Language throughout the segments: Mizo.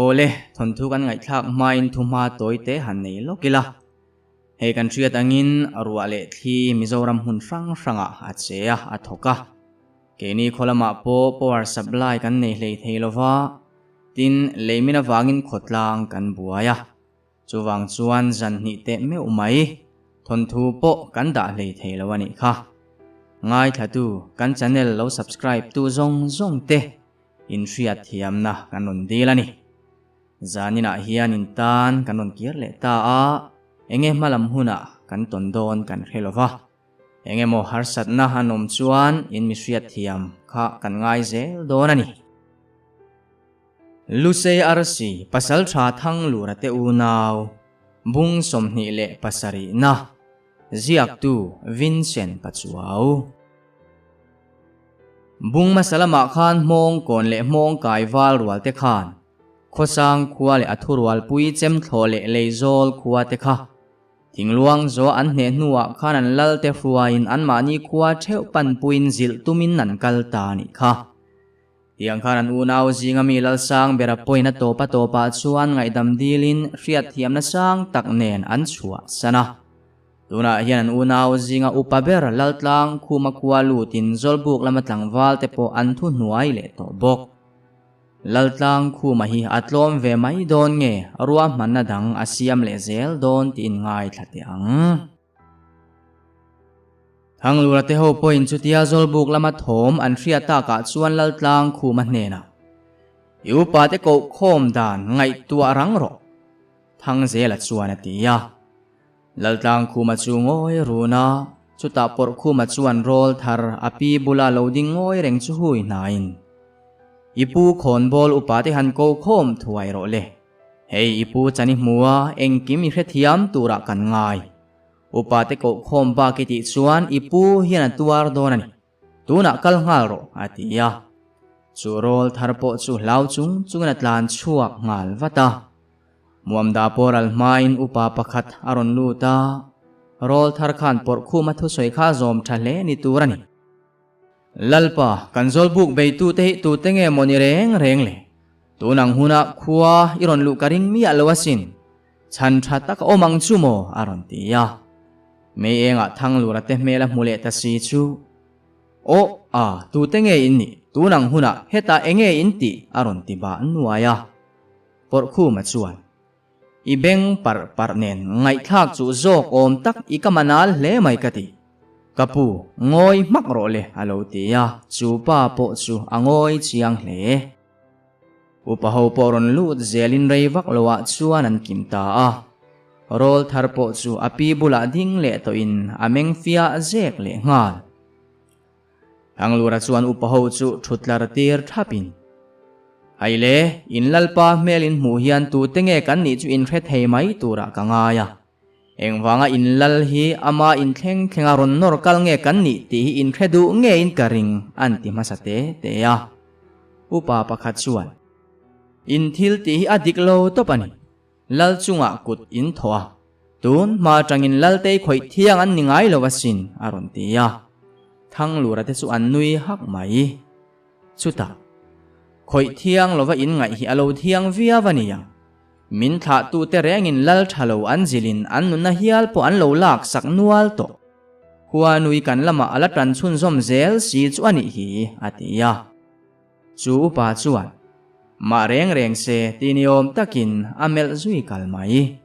Awle, thawnthu kan ngaihthlak hmain thuhma tawi te han nei lawk ila. Hei kan hriat angin ruah leh thli Mizoram hmun hrang hrangah a che a, a thawk a. Keini khaw lamah pawh power supply kan nei hlei thei lova, tin leimin avangin khawtlang kan buai a. Chuvang chuan zan hnih teh meuh mai thawnthu pawh kan dah hlei thei lo a nih kha. Ngaithlatu kan channel lo subscribe tu zawng zawng te inhriat thiamna kan rawn dil a ni. Zaninah hian in tan kan rawn kir leh ta a, enge hmalam hunah kan tawn dawn kan hre lo va. Eng emaw harsatna an awm chuan in mi hriat thiam kha kan ngai zel dawn a ni. Lusei arsi pasaltha Thanglura te unau bung 27 na ziaktu Vincent Pachuau. Bung hmasa lamah khan hmawng kawn leh hmawng kai val rual te khan khawsang khua leh a thurualpui chemthlawh leh leizawl khua te kha Thingluang zawh an hneh hnuah khan an lal te hruaiin anmahni khua theuh panpuiin zilh tumin an kal ta a nih kha. Tiang khan an unau zinga mi Lalsang bera pawhin a tawp a tawpah chuan ngaihdam dilin hriatthiamna sang tak nen an chhuah san a. Tunah hian an unau zinga upa ber Laltlang Khuma khua lutin Zawlbuk lama tlangval te pawh an thu hnuai leh tawh bawk. Laltlang Khuma hi a tlawm ve mai dawn nge ruahmanna dang a siam leh zel dawn tiin ngaithla teh ang. Thanglura te ho pawhin chutia Zawlbuk lama thawm an hriat takah chuan Laltlang Khuma hnenah, I upa te koh khawm dan ngaihtuah rang rawh, Thangzela chuan a ti a. Laltlang Khuma chu ngawi run a, chutah pawrh Khuma chuan rawl thar a pi bula lo ding ngawi reng chu hui hnaiin, I pu khawnbawl upa te han ko khawm thuai rawh le. Hei i pu chan i hmu a, engkim i hrethiam turah kan ngai. Upa te koh khawm bak i tih chuan i pu hian a tuar dawn a ni. Tunah kal nghal rawh, a ti a. Chu rawl thar pawh chu hlau chung chungin a tlan chhuak nghal vat a. Muamda pawh ral hmain upa pakhat a rawn lut a, rawl thar khan pawrh khum a thusawi kha a zawm tha hle ni tur a ni. Lalpa, kan zawlbuk beitute hi tute nge maw ni reng reng le? Tun ang hunah khua i rawn luh ka ring miah lo asin. Chhan tha tak a awm ang chu maw? a rawn ti a. Mei engah Thanglura te hmel a hmu leh ta si chu. Aw, a, tute nge in nih? Tun ang hunah hetah enge in tih? a rawn ti bah nuai a. Pawrhkhuma chuan, I beng parh parh nen ngaihthlak chu zawk awm tak i ka manal hle mai ka ti. Ka pu, ngawi hmak rawh le a lo ti a, chu pa pawh chu a ngawi chiang hle. Upa ho pawh rawn lut zelin rei vak loah chuan an kim ta a. Rawl thar pawh chu a pi bulah ding leh tawhin a meng fiah zek leh nghal. Thanglura chuan upa ho chu thutlar tir thapin, Hai le, in Lalpa hmel in hmuh hian tute nge kan nih chu in hre thei mai turah ka ngai a. Engvanga in Lal hi ama in thleng thlenga rawn nawr kal nge kan nih tih hi in hre duh ngeiin ka ring, an ti hmasa te te a. Upa pakhat chuan, In thil tih hi a dik lo tawp a ni. Lal chungah kut in thawh a, tun hma atangin Laltei khawih thiang an ni ngai lo asin, a rawn ti a. Thanglura te chu an nui hak mai. Chutah, khawih thiang lova in ngaih hi a lo thiang viau a nia. Min thlahtute rengin Lal tha lo an zilhin an nunna hial pawh an lo lak sak nual tawh. Khua nui kan lamah a la tan chhunzawm zel si chu a nih hi, a ti a. Chu upa chuan, Mah reng reng se ti ni awm takin a melh zui kal mai.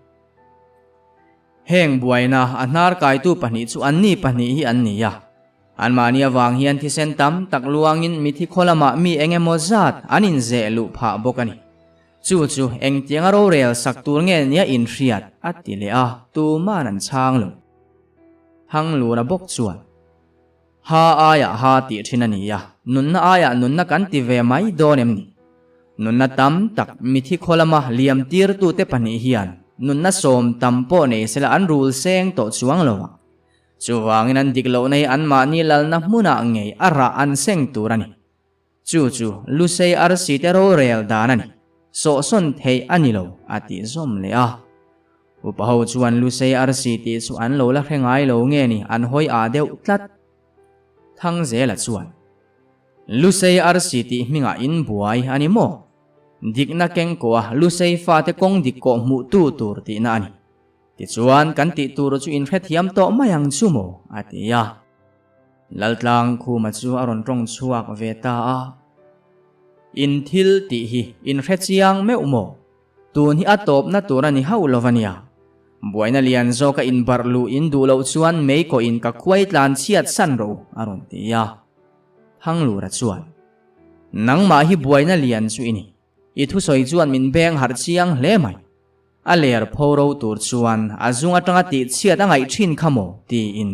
Heng buaina a hnar kaitu pahnih chu anni pahnih hi an ni a. Anmahni avang hian thisen tam tak luangin mithi khaw lamah mi eng emaw zat an inzeh luh phah bawk a ni. Chu chu engtianga rorel sak tur nge nia inhriat a ti leh a, tuman an chhang lo. Hanglura bawk chuan. Ha aiah ha tih thin a ni a, nunna aiah nunna kan ti ve mai dawn em ni? Nunna tam tak mithi khaw lama liam tirtute pahnih hian nunna sawm tam pawh nei sela an rul seng tawh chuang lo a. Chuvangin an dik lohna hi anmahni lalna hmunah ngei a rah an seng tur a ni. Chu chu Lusei arsi te rorel dan a ni. Sawhsawn theih a ni lo, a tih zawm leh a. Upa ho chuan Lusei arsi tih chu an lo la hre ngai lo nge ni an hawi ah deuh tlat. Thangzela chuan, Lusei arsi tih hmingah in buai a ni maw? Dikna keng kawh a Lusei fate kawng dik kawh hmuh tu tur tihna a ni. Tichuan kan tih tur chu inhrethiam tawh mai ang chu maw? a ti a. Laltlang Khuma chu a rawn tawng chhuak ve ta a. In thil tih hi inhre chiang meuh maw? Tun hi a tawpna tur a ni hauh lo va nia. Buaina lian zawka inbarh luh in duh loh chuan mei kawhin ka khuai tlan chhiat san ro a rawn ti a. Hanglura chuan, Nangmah hi buaina lian chu i ni. I thusawi chuan min beng harh chiang hle mai. A ler pho ro tur chuan a zung atanga tih chhiat a ngaih thin kha maw? tiin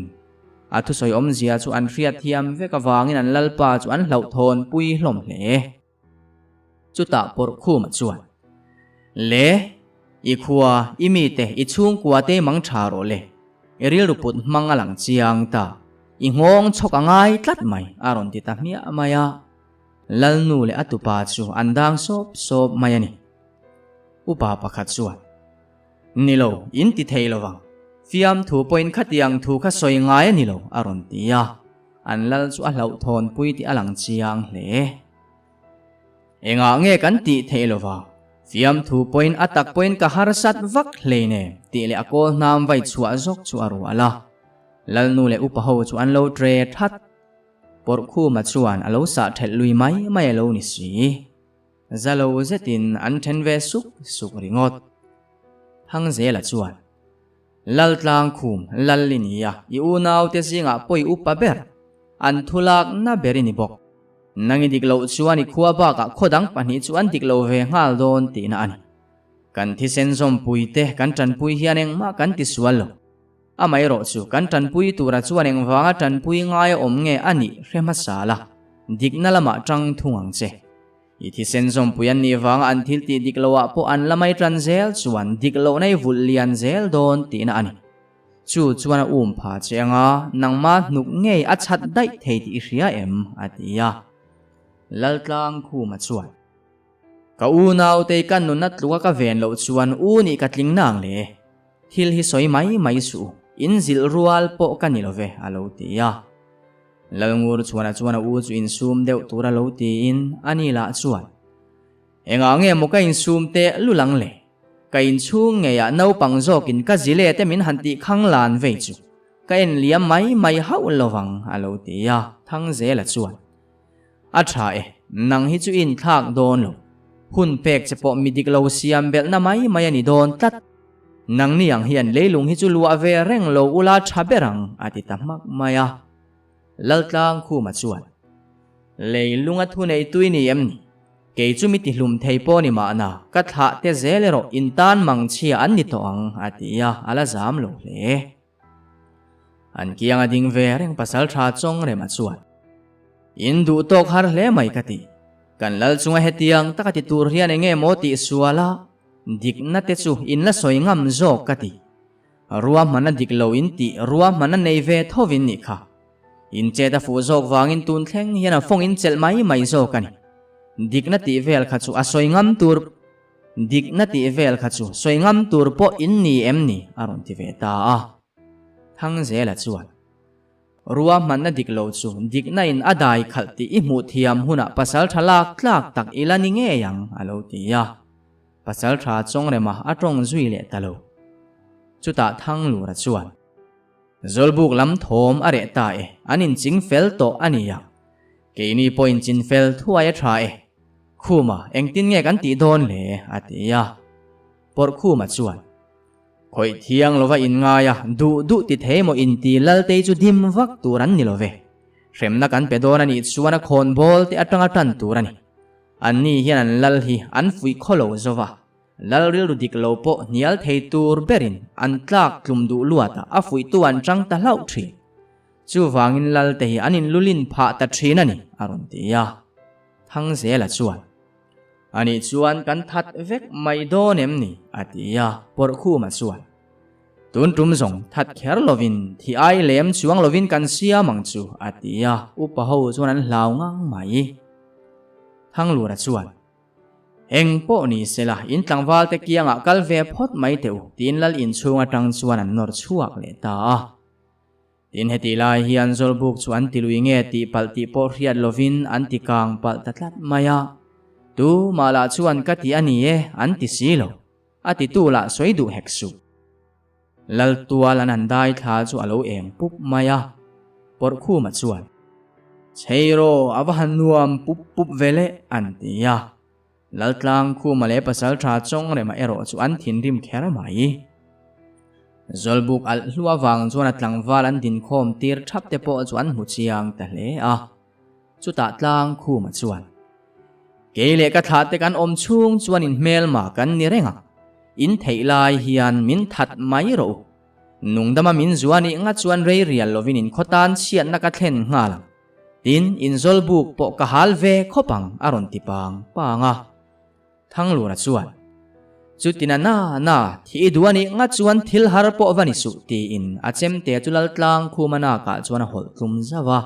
a thusawi awmzia chu an hriat thiam vek avangin an lalpa chu an hlauhthawn pui hlawm hle. Chutah Pawrhkhuma chuan, Le, i khua, i mite, i chhungkua te mang tha rawh le. I rilru put hmang a lang chiang ta. I nghawng chhawk a ngai tlat mai, a rawn ti ta hmiah mai a. Lalnu leh a tupa chu an dang sawp sawp mai a ni. Upa pakhat chuan, Ni lo, in ti thei lo vang. Fiamthu pawhin khatiang thu kha sawi ngai a ni lo, a rawn ti a. An lal chu a hlauhthawnpui tih a lang chiang hle. Engah nge kan tih theih lo vang? Fiamthu pawhin a tak pawhin ka harsat vak hlei nen, tih leh a kawl hnam vai chhuah zawk chu a rual a. Lalnu leh upa ho chu an lo tre that. Pawrhkhuma chuan a lo sah thelh lui mai mai a lo ni si. Za lo zetin an then ve suk suk ringawt. Thangzela chuan, Laltlang khum lal i ni a, i unaute zingah pawi upa ber, an thulak na ber i ni bawk. Nang i dik loh chuan i khua bakah khaw dang pahnih chu an dik lo ve nghal dawn tihna a ni. Kan thisen zawmpuite kan tanpui hian engmah kan ti sual lo. Amaherawhchu kan tanpui tura chuan engvanga tanpui ngai a awm nge a nih hre hmasa la, dikna lamah tang thung ang che. I thisen zawmpui an nih vanga an thil tih dik loah pawh an la mai tan zel chuan dik lohna i vulh lian zel dawn tihna a ni. Chu chuan a um pha che anga nangma hnuk ngei a chhat daih thei tih i hria em? a ti a. Laltlang Khuma chuan. Ka unautei ka nunna tluka ka ven loh chuan u nih ka tling nang le. Thil hi sawi mai mai suh, in zilh rual pawh ka ni lo ve, a lo ti a. Lalngur chuan a chuan a u chu insum deuh tur a lo tiin a ni lah chuan, Engah nge maw ka insum teh lulang le? Ka inchhung ngeiah naupang zawkin ka zile te min han tih khang lan vei chu ka en liam mai mai hauh lo vang, a lo ti a. Thangzela chuan, A tha e, nang hi chu i inthlak dawn lo. Hun pek che pawh mi dik lo siam belhna mai mai a ni dawn tlat. Nangni ang hian leilung hi chu luah ve reng lo ula tha ber ang, a ti ta hmak mai a. Laltlang Khuma chuan, Leilunga thunei tui ni em ni? Kei chu mi tihlum thei pawh ni mahna, ka thlah te zel erawh intan mangchhia an ni tawh ang, a ti a, a la zam lo hle. An kiang a ding ve reng pasal tha chawng rema chuan, In duh tawk har hle mai ka ti. Kan lal chunga hetiang taka ti tur hian enge maw tih sual a, dikna te chu in la sawi ngam zawk ka ti. Ruahmana dik lo in tih ruahmana nei ve thovin nih kha. In chet a fuh zawk vangin tun thleng hian a fawng in chelh mai mai zawk a ni. Dikna tih vel kha chu a sawi ngam tur. Dikna tih vel kha chu sawi ngam tur pawh in ni em ni? a rawn ti ve ta a. Thangzela chuan, Ruahmanna dik lo chu dikna in a dai khalh tih i hmuh thiam hunah pasal tha lak tlak tak i la ni ngei ang, a lo ti a. Pasal tha Chawngrema a tawng zui leh ta lo. Chutah Thanglura chuan, Zawlbuk lam thawm a reh ta e, an inching fel tawh a nia. Keini pawh inchin fel thuai a tha e. Khuma, engtin nge kan tih dawn le? a ti a. Pawrhkhuma chuan, Khawih thiang lova inngai a, duh duh ti thei maw inti Laltei chu dim vak tur an ni lo ve. Hremna kan pe dawn a nih chuan a khawn bawl te atanga tan tur a ni. Anni hian an lal hi an fuih khaw lo zo va, lal rilru dik lo pawh hnial thei tur berin an tlak tlum duh luatah a fuihtu an chang ta hlauh thin. Chuvangin Lalte hi an inlulin phah ta thin a ni, a rawn ti a. Thangzela chuan, Anih chuan kan that vek mai dawn em ni? a ti a. Pawrhkhuma chuan, Tun tum zawng that kher lovin thi ai lem chuang lovin kan siam ang chu, a ti a. Upa ho chuan an hlau ngang mai. Thanglura chuan, Eng pawh ni sela, in tlangval te kiangah kal ve phawt mai teh u, tiin lal inchhung atang chuan an nawr chhuak leh ta a. Tin, hetih lai hian Zawlbuk chu an ti lui nge tih palh tih pawh hriat lovin an ti kang palh ta tlat mai a. Tu mah lah chuan ka ti a ni e an ti si lo, a titu lah sawi duh hek suh. Laltual an han dai thla chu a lo eng pup mai a, Pawrhkhuma chuan, Chheiraw a va han nuam pup pup ve le an ti a. Laltlang Khuma leh Pasaltha Chawngrema erawh chu an thinrim kher mai. Zawlbuk alh hlu avang chuan a tlangval an dinkhawm tir thap te pawh chu an hmu chiang ta hle a. Chutah Tlang Khuma chuan, Kei leh ka thlah te kan awm chhung chuan in hmelma kan ni reng a, in theih lai hian min that mai rawh u. Nungdama min zua nih nga chuan rei rial lovin in khawtan chhiatna ka thlen nghal ang. Tin, inzawlbuk pawh ka hal ve khawp ang a rawn ti pang pang a. Thanglura chuan, Chutin a na na, thi i duh a nih nga chuan thil har pawh va ni suh tiin a chemte chu Laltlang khuma nakah chuan a hawlh tlum zauh a.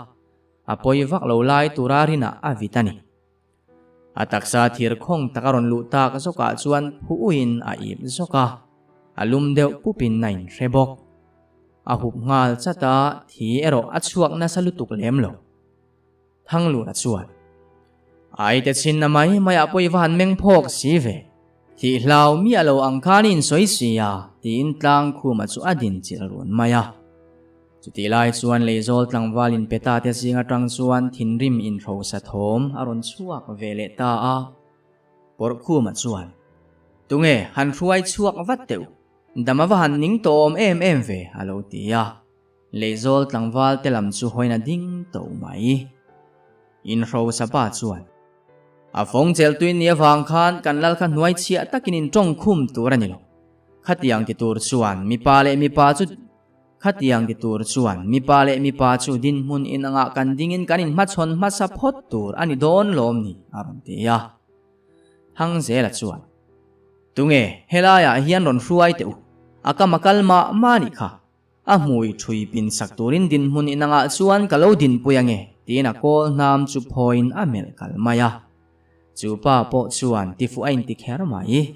A pawi vak lo lai tura rinah a vit a ni. A taksa thir khawng tak a rawn luh tak zawkah chuan phu uiin a ip zawk a, a lum deuh pupin a inhre bawk. A hup nghal chat a, thi erawh a chhuak nasa lutuk lem lo. Thanglura chuan, Aite chhinna mai maiah pawh i va han meng phawk si ve. Thih hlau miah lo ang khan i insawi si a, tiin Tlangkhuma chu a din chilh run mai a. Chutih lai chuan Leizawl tlangval inpeta te zing atang chuan thinrim inhrosa thawm a rawn chhuak ve leh ta a. Pawrhkhuma chuan, Tunge han hruai chhuak vat teh u, dam a va han ning tawh awm em em ve, a lo ti a. Leizawl tlangval te lam chu hawina ding tawh mai. Inhrosa pa chuan, A fawng cheltuin ni avang khan kan lal kha hnuai chhiah takin in tawngkhum tur a ni lo. Khatiang ti tur chuan mipa leh mipa chu Khatiang ti tur chuan mipa leh mipa chu dinhmun inangah kan dingin kan inhmachhawn hmasa phawt tur a ni dawn lawm ni? a rawn ti a. Hangzela chuan, Tunge helaiah hian rawn hruai teh u, a kam a kal mah mah nih kha. A hmui thui pin sak turin dinhmun inangah chuan ka lo dinpui ange, tiin a kawl hnam chu phawiin a melh kal mai a. Chu pa pawh chuan tifuh a inti kher mai.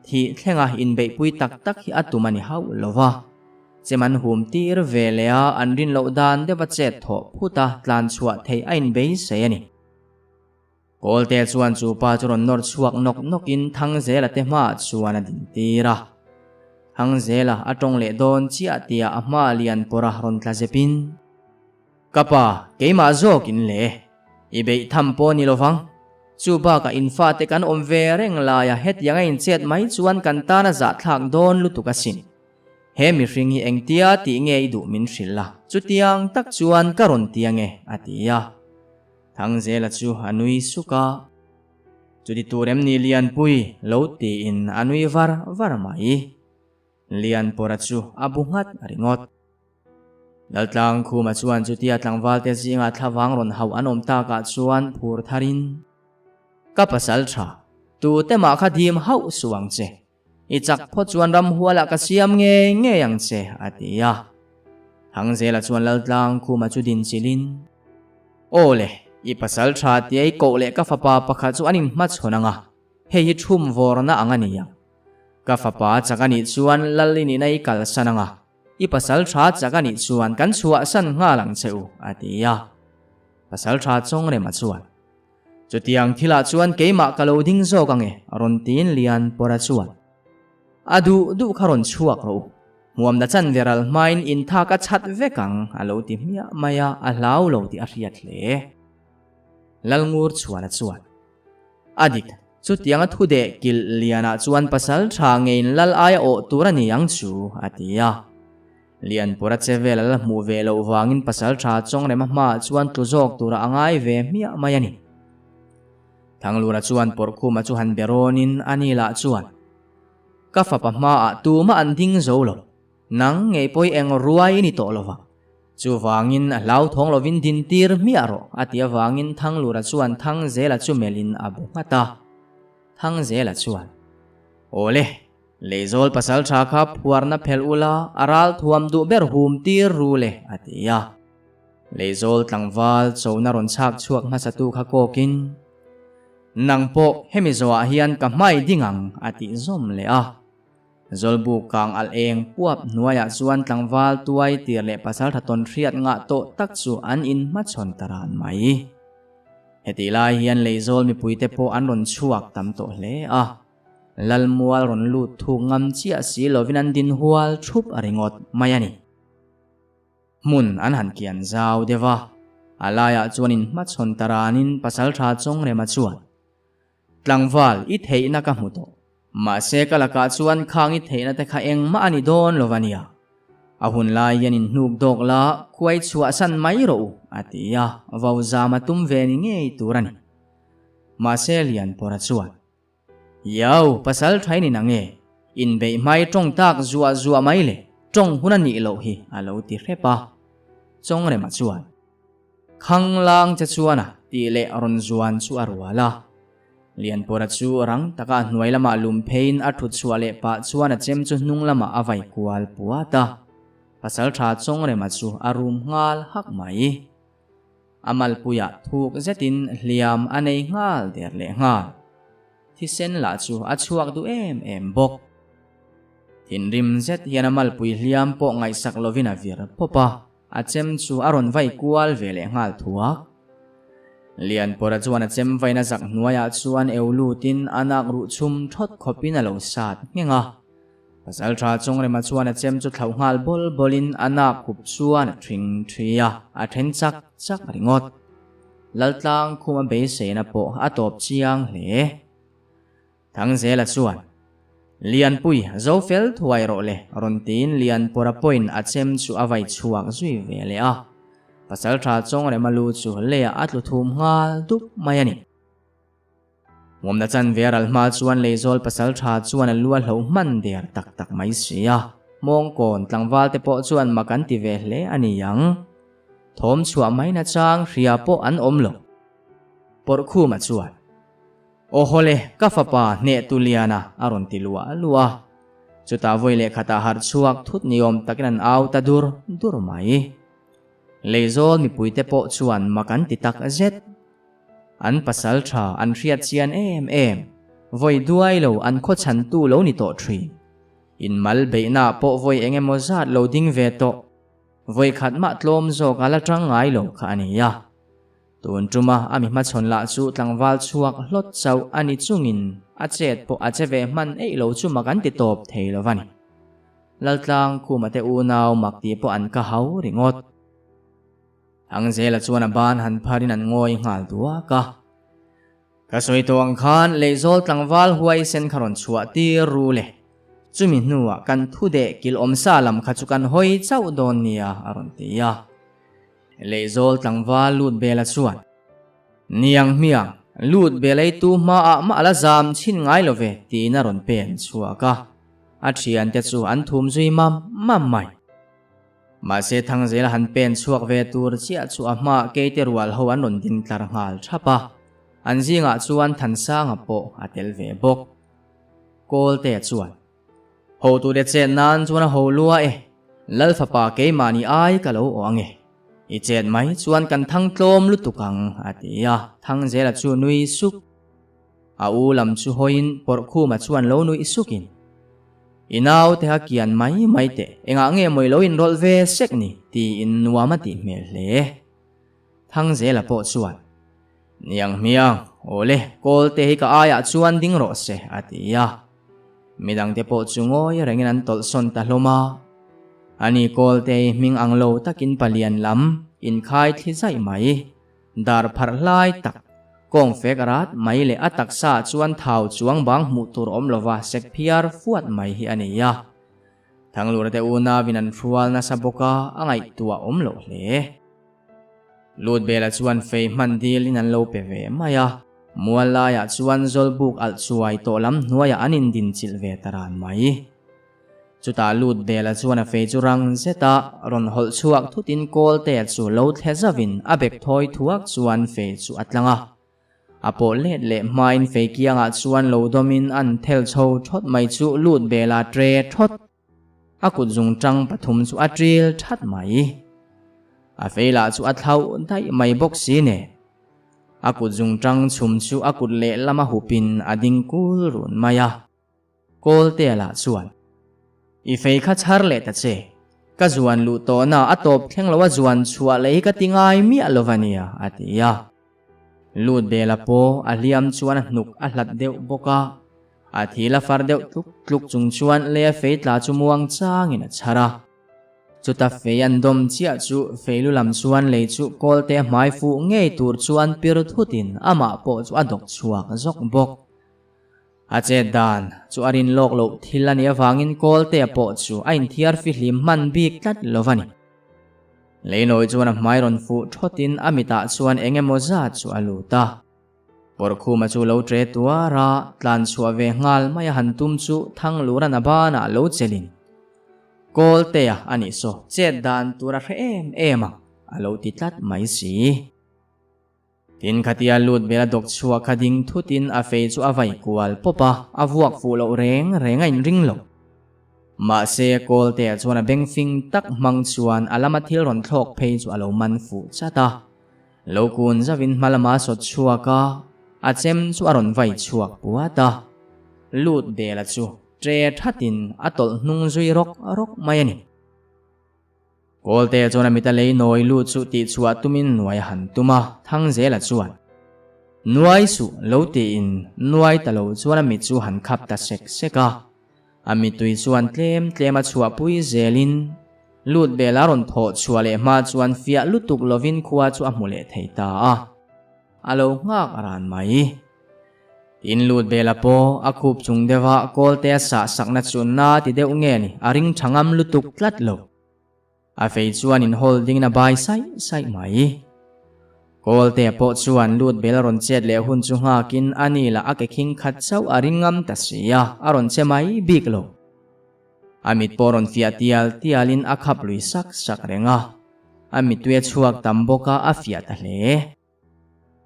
Thih thlenga inbeihpui tak tak hi a tum a ni hauh lo va. Chem an hum tir ve leh a, an rin loh dan deuha chet thawh phut a, tlan chhuah theih a inbeisei a ni. Kawlte chuan chu pa chu rawn nawr chhuak nawk nawkin Thangzela te hmaah chuan a din tir a. Thangzela a tawng leh dawn chiah tia a hma lian pawrha rawn tla zepin, Ka pa, keimah zawkin le. I beih tham pawh ni lovang. Chu bakah in fate kan awm ve reng laia hetianga inchet mai chuan kan tan a zahthlak dawn lutuk asin. He mihring hi engtia tih nge i duh min hrilh a, chutiang tak chuan ka rawn ti ange, a ti a. Thangzela chu a nui suk a. Chuti tur em ni Lianpui? lo tiin a nui var var mai. Lianpawra chu a bu nghat ringawt. Laltlang Khuma chuan chutia tlangvalte zingah thlavang rawn hauh an awm takah chuan phur tharin, Ka pasal tha, tute mah kha dim hauh suh ang che. I chak phawt chuan ramhualah ka siam ngei ngei ang che, a ti a. Thangzela chuan Laltlang Khuma chu din chilhin, Aw le, i pasal tha tia i koh leh ka fapa pakhat chu an inhmachhawn ang a, hei hi thum vawrna ang a ni ang. Ka fapa chak a nih chuan Lal i nihna i kalsan ang a, I pasal tha chak a nih chuan kan chhuahsan nghal ang che u, a ti a. Pasal tha Chawngrema chuan, Chutiang thilah chuan keimah ka lo ding zawk ang e, rawn tiin Lianpawra chuan, A duh duh kha rawn chhuak rawh u, hmuamna chanve ral hmain inthak a chhat vek ang, a lo ti hmiah mai a, a hlau lo tih a hriat hle. Lalngur chhuana chuan, A dik, chutianga thu deh kilh Lianah chuan pasal tha ngeiin lal aia awh tur a ni ang chu, a ti a. Lianpura che vel a la hmuh ve loh vangin pasal tha Chawngrema hmaah chuan tlu zawk tura a ngai ve hmiah mai a ni. Thanglura chuan Pawrhkhuma chu han be rawnin a ni lah chuan, Ka fapa hmaah tumah an ding zo lo, nang ngei pawh i eng ruai i ni tawh lo vang. Chuvangin a hlauthawng lovin dintir hmiah rawh a ti avangin Thanglura chuan Thangzela chu melhin a bu nghat a. Thangzela chuan, Awle, Leizawl pasal tha kha phuarna phelh ula a ral thuam duh ber hum tir ru le a ti a. Leizawl tlangval chona rawn chhak chhuak hmasatu kha kawkin, Nang pawh hemi zawhah hian ka hmai ding ang a tih zawm leh a. Zawlbuk kang alh eng puap hnuaiah chuan tlangval tuai tir leh pasaltha tawn hriat ngah tawh tak chu an inhmachhawn ta ran mai. Hetih lai hian Leizawl mipuite pawh an rawn chhuak tam tawh hle a. Lalmual rawn lut thuk ngam chiah si lovin an din hual thup a ringawt mai a ni. Hmun an han kian zau deuh a, a laiah chuan inhmachhawn ta ranin Pasaltha Chawngrema chuan, Tlangval, i theihna ka hmu tawh. Mahse ka lakah chuan khang i theihna te kha engmah a ni dawn lo a nia. A hun lai hian in hnuk dawk la, khuai chhuahsan mai rawh u, a ti a, vau zam a tum ve ni ngei tur a ni. Mahse Lianpawra chuan, Iau, pasal thain in ang e, inbeih hmai tawng tak zuah zuah mai le, tawng hun a nih loh hi, a lo ti hrep a. Chawngrema chuan. Khanglang che chuan a tih leh rawn zuan chu a rual a. Lianpawra chu rang taka a hnuai lamah lum pheiin a thut chhuah leh pah chuan a chem chu hnung lamah a vai kual puat a. Pasaltha Chawngrema chu a rum nghal hak mai. A malpuiah thuk zetin hliam a nei nghal der leh nghal. Thisen lah chu a chhuak duh em em bawk. Thinrim zet hian a malpui hliam pawh ngaihsak lovin a vir pawp a. A chem chu a rawn vai kual ve leh nghal thuak. Lianpawra chuan a chem vaina zak hnuaiah chuan eu lutin a nak ruh chhum thawt khawpin a lo sat ngheng a. Pasaltha Chawngrema chuan a chem chu thlauh nghal bawl bawlin a nak hup chuan a thing thi a, a then chak chak ringawt. Laltlang khuma beiseina pawh a tawp chiang hle. Thangzela chuan, Lianpui, zo fel thuai rawh le, rawn tiin Lianpawra pawhin a chem chu a vai chhuak zui ve leh a. Pasaltha Chawngrema lu chu leiah a tlu thum nghal dup mai a ni. Ngawmna chanve a ral hma chuan Leizawl pasaltha chuan a lu a hloh hman der tak tak mai si a. Mawngkawn tlangval te pawh chuan mak an ti ve hle a ni ang. Thawm chhuah mai nachang hria pawh an awm lo. Pawrhkhuma chuan. Aw hawle, ka fapa hneh tu Liana a rawn ti luah luah a. Chutah vawi leh khatah harh chhuak thut ni awm takin an au ta dur dur mai. Leizawl mipuite pawh chuan mak an ti tak zet. An pasal tha an hriat chian em em, vawi duai lo an khaw chhantu lo ni tawh thin. Inmal beihnaah pawh vawi eng emaw zat lo ding ve tawh. Vawi khat mah tlawm zawk a la tang ngai lo kha a ni a. Tun tuma a mi hmachhawn lah chu tlangval chhuak hlawt chauh a ni chungin a chet pawh a che ve hman eih lo chu mak an ti tawp thei lo va ni. Laltlang Khuma te unau mak tih pawh an ka hau ringawt. Angzela chuan a ban han pharin an ngawi nghal duak a. Ka sawi tawh ang khan Leizawl tlangval huaisen kha rawn chhuah tir ru le. Chumi hnuah kan thu deh kilh awmsa lam kha chu kan hawi chauh dawn nia a rawn ti a. Leizawl tlangval lut bela chuan, Niang hmiang, lut bel ei tu hmaah mah a la zam chhin ngai lo ve, tiin a rawn pen chhuak a. A thiante chu an thum zui mam mam mai. Mahse Thangzela han pen chhuak ve tur chiah chu a hmaah keite rual ho an rawn ding tlar nghal thap a. An zingah chuan Thansanga pawh a tel ve bawk. Kawltea chuan. Hotute chet nan chuan a ho lua e, Lal fapa keimahni ai ka lo awh ang e. I chet mai chuan kan thang tlawm lutuk ang, a ti a, Thangzela chu nui suk. A u lam chu hawiin Pawrhkhuma chuan lo nuih sukin, I naute kha kian mai mai teh, engah nge maw i lo inrawlh ve sek ni? tiin nuam a tih hmel hle. Thangzela pawh chuan, Niang hmiang, awle, Kawlte hi ka aiah chuan ding rawh se, a ti a. Midangte pawh chu ngawi rengin an tawlh sawn ta hlawm a. Ani Kawlte hi hming ang lo takin palian lam inkhai thli zaih mai, dar pharh hlai tak, kawng fek rat mai leh a taksa ah chuan thau chuang bang hmuh tur awm lova sek phiar fuat mai hi a nei a. Thanglura te unauin an hrual nasa bawk a, a ngaihtuah awm loh hle. Lutbela chuan fei hman dilin an lo pe ve mai a, mual laiah chuan Zawlbuk alh chuai tawh lam hnuaiah an indinchilh ve ta ran mai. Chutah Lutbela chuan a fei chu rang zeta rawn hawlh chhuak thutin Kawltea chu lo thle zauhin a bek thawi thuak chuan fei chu a tlang a. A pawh let leh hmain fei kiangah chuan lo dawmin an thel chho thawt mai chu Lutbela tre thawt. A kut zungṭang pathum chu a ṭil ṭhat mai. A fei lah chu a thlauh daih mai bawk si nen. A kut zungṭang chhum chu a kut lehlam a hupin a ding kul run mai a. Kawltea lah chuan, I fei kha chhar leh ta che. Ka zuan luh tawhna a tawp thleng lo a zuan chhuah leh hi ka ti ngai miah lo va nia, a ti a. Lut bela pawh a hliam chuan a hnuk a hlat deuh bawk a, a thil a far deuh tluk tluk chung chuan lei a fei tla chu muang changin a chhar a. Chuta fei an dawm chiah chu fei lu lam chuan lei chu kawlte a hmai fuh ngei tur chuan pir thutin amah pawh chu a dawk chhuak zawk bawk. A chet dan chu a rin lawk loh thil a nih avangin kawltea pawh chu a inthiar fihlim hman bik tlat lo a ni. Leinawi chuan a hmai rawn fuh thawtin a mitah chuan eng emaw zat chu a lut a. Pawrkhuma chu lo tre tuar a, tlan chhuah ve nghal mai a han tum chu Thanglura'n a banah lo chelin, Kawltea a nih saw, chet dan tur a hre em em ang, a lo ti tlat mai si. Tin khatia lut vel a dawk chhuah kha ding thutin a fei chu a vai kual pawp a, a vuak fuh loh reng reng a inring lo. Mahse Kawltea chuan a beng fing tak hmang chuan a lama thil rawn thlawk phei chu a lo man fuh chat a. Lo kun zauhin hma lama a sawt chhuak a, a chem chu a rawn vai chhuak puat a. Lut bela chu tre thatin a tawlh hnung zui rawk rawk mai a ni. Kawlte chuan a mit a lei nawi lut chu tih chhuah tumin nuai a han tum a, Thangzela chuan, Nuai suh lo tiin nuai ta lo chuan a mit chu han khap ta sek sek a. A mittui chuan tlem tlem a chhuahpui zelin lut bel a rawn thawh chhuah leh hma chuan fiah lutuk lovin khua chu a hmu leh thei ta a, a lo nghak ran mai. Tin lut bela pawh a khup chung deuha kawlte a sah sakna chu na ti deuh nge ni a ring tha ngam lutuk tlat lo. A fei chuan in holding in a bai saih saih mai. Kawlte pawh chuan lut bel a rawn chet leh hun chu nghakin a ni lah a ke khing khat chauh a ring ngam ta si a, a rawn che mai bik lo. A mit pawh rawn fiah tial tialin a khap lui sak sak reng a, a mittui a chhuak tam bawk a, a fiah ta hle.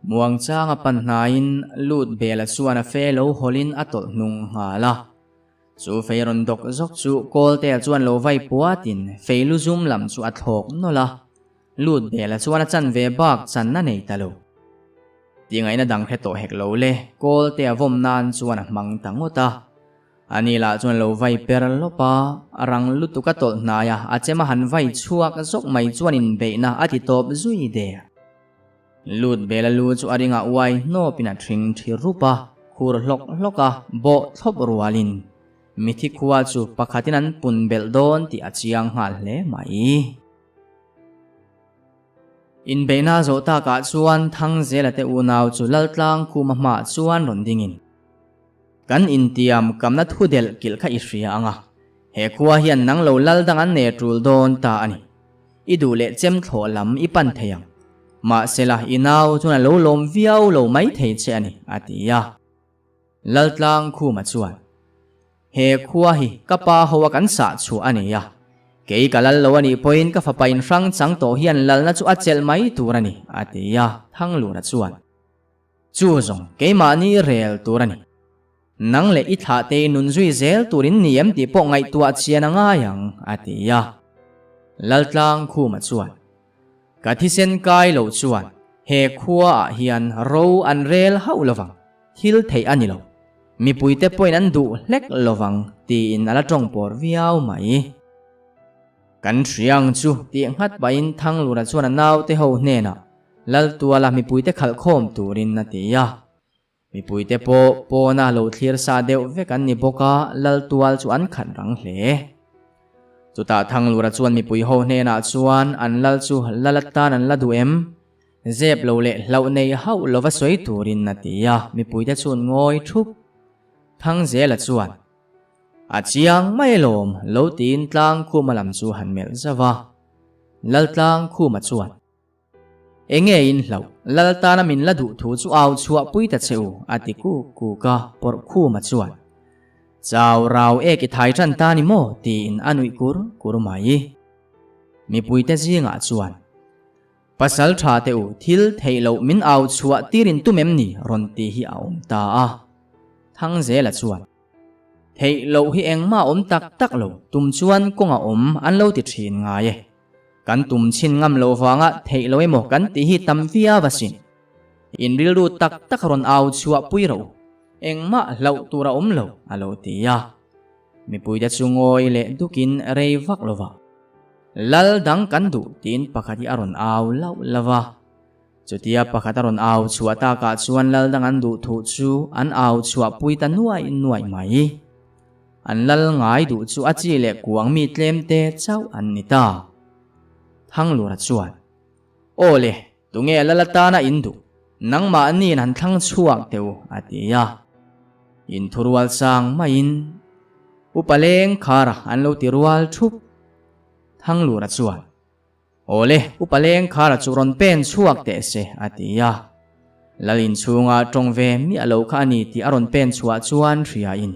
Muangchanga pan hnaiin lut bela chuan a fe lo hawlin a tawlh hnung nghal a. Chu fei rawn dawk zawk chu Kawltea chuan lo vai puatin fei lu zum lam chu a thlawk nawlh a. Lut bela chuan a chan ve bak channa nei ta lo. Tingaihna dang hre tawh hek lo le, Kawltea vawm nan chuan a hmang ta ngawt a. Ani lah chuan lo vai per lawp a, a rang lutuk a tawlh hnai a, a chem a han vai chhuak zawk mai chuan inbeihna a ti tawp zui der. Lut bela lu chu a ringah uai hnawpin a thring thi rup a, khur hlawk hlawk a, bawh thlawp rualin mithi khua chu pakhatin an pun belh dawn tih a chiang nghal hle mai. Inbeihna zawh takah chuan Thangzela te unau chu Laltlang khuma hmaah chuan rawn dingin, Kan intiam kamna thu delh kilh kha i hria ang a, he khua hian nang lo lal dang an ne tul dawn ta a ni. I duh leh chem thlawh lam i pan thei ang. Mahsela i nau chuan a lo lawm viau lo mai thei che a ni, a ti a. Laltlang Khuma chuan, He khua hi ka pa ho a kan sah chhuah a ni a, kei ka lal lo a nih pawhin ka fapa inhrang chang tawh hian lalna chu a chelh mai tur a ni, a ti a. Thanglura chuan, Chu zawng keimahni rel tur a ni. Nang leh i thlah te i nun zui zel turin ni em tih pawh ngaihtuah chian a ngai ang, a ti a. Laltlang Khuma chuan, Ka thisen kai lo chuan he khuaah hian ro an rel hauh lovang, thil theih a ni lo. Mipuite pawhin an duh hlek lovang, tiin a la tawng pawr viau mai. Kan hria ang chu tih nghat pahin Thanglura chuan a naute ho hnenah Laltuala mipuite khalh khawm turin a ti a. Mipuite pawh pawna lo thlir sa deuh vek an ni bawk a, Laltual chu an khat rang hle. Chutah Thanglura chuan mipui ho hnenah chuan an lal chu lal atan an la duh em? Zep lo leh hlauh nei hauh lova sawi turin a ti a, mipuite chuan ngawi thup. Thangzela chuan, A chiang mai alawm, lo tiin Tlangkhuma lam chu han melh zauh a. Laltlangkhuma chuan. Enge in hlauh, Lal tana min la duh thu chu au chhuah pui ta che u, a ti kuk kuk a, pawrh khuma chuan. Chau rau ek i thai tan ta ni maw? tiin a nuih kur kur mai. Mipuite zingah chuan, Pasal tha teh u, thil theih loh min au chhuah tir in tum em ni? rawn ti hi a awm ta a. Thangzela chuan. Theih loh hi engmah awm tak tak lo, tum chuan kawng a awm an lo ti thin ngai e. Kan tum chhin ngam loh vanga theih lo emaw kan tih hi tam viau asin. In rilru tak tak rawn au chhuah pui ro, engmah hlauh tur a awm lo, a lo ti a. Mipuite chu ngawi leh dukin rei vak lova, Lal dang kan duh tiin pakhat hi a rawn au lauh lauh a. Chutia pakhat a rawn au chhuah takah chuan lal dang an duh thuh chu an au chhuah pui ta nuai nuai mai. An lal ngai duh chu a chi leh kuang mi tlem te chauh an ni ta. Thanglura chuan, Aw le, tunge lal atana in duh? Nangmahniin han thlang chhuak teh u, a ti a. Inthurual sang maiin Upa leng khara an lo ti rual thup. Thanglura chuan, Awle, Upa leng khara chu rawn pen chhuak teh se, a ti a. Lal inchhunga tawng ve miah lo kha a ni tih a rawn pen chhuah chuan hriain,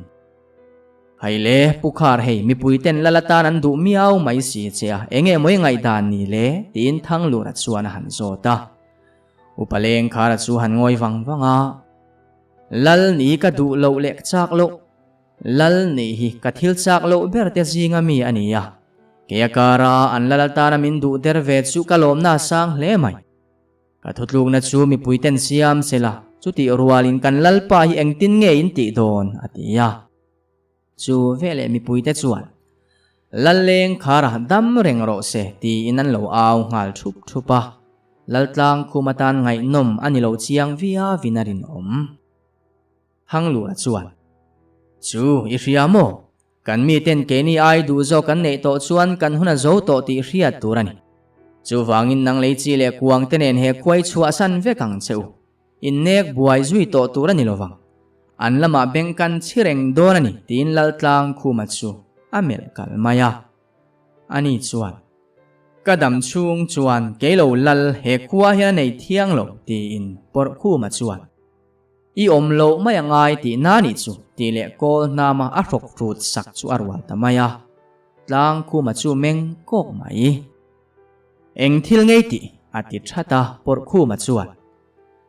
Hei le, Pu Khar hei, mipui ten lal atan an duh miau mai si che a, enge mawi ngaihdan ni le? tiin Thanglura chuan a han zawt a. Upa leng khara chu han ngawi vang vang a, Lal ni ka duh loh leh chak loh, Lal nih hi ka thil chak loh ber te zinga mi a ni a, kei a kara an lal atana min duh der ve chu ka lawmna a sang hle mai. Ka thutlukna chu mipui ten siam se la, chutih rualin kan lalpa hi engtin nge in tih dawn? a ti a. Chu veleh mipuite chuan, Lal leng khara dam reng rawh se tiin an lo au nghal thup thup a, Laltlang khum atan ngaihnawm a ni lo chiang viauin a rinawm. Hanglura chuan, Chu, i hria maw? Kan miten keini ai duh zawk kan neih tawh chuan kan hun a zo tawh tih hriat tur a ni. Chuvangin nang lei chi leh kuang te nen he khuai chhuahsan vek ang che u. Innek buai zui tawh tur a ni lovang. An lamah beng kan chhi reng dawn a ni tiin Laltlang Khuma chu a melh kal mai a. Ani chuan, Ka dam chhung chuan kei lo lal he khua hian a nei thiang lo tiin Pawrhkhuma chuan, I awm loh mai a ngai tih na nih chu tih leh kawl hnama a hrawk hrut sak chu a rual ta mai a, tlang khuma chu meng kawk mai. Eng thil ngei tih? a ti that a, pawrh khuma chuan